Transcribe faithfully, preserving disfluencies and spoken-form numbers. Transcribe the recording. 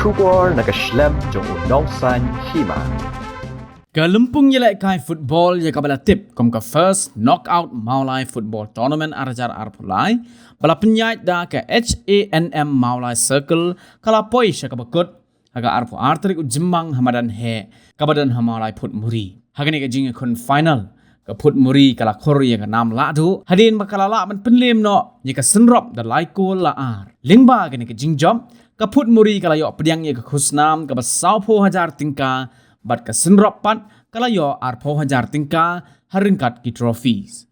Khubor na ka shlem jong u nongsaiñ hima. Ka lympung ïalehkai football ïa kaba la tip kum ka First Knockout Mawlai Football Tournament ar hajar arphew lai ba la pynïaid da ka H A N M Mawlai Circle ka la poi sha kaba kut ha ka arphew ar tarik u Jymmang ha madan heh kaba don ha Mawlai Phutmuri. Ha kane ka jingïakhun final ka Phutmuri ka la khur ïa ka nam lahduh hadien ba ka la lah ban pynlem noh ïa ka synrop da lai kol la ar. Lyngba kane ka jingjop ka Phutmuri ka la ïoh pdiang ïa ka khusnam kaba sawphew hajar tyngka bad ka synrop pat ka la ïoh arphew hajar tyngka ha ryngkat ki trophies.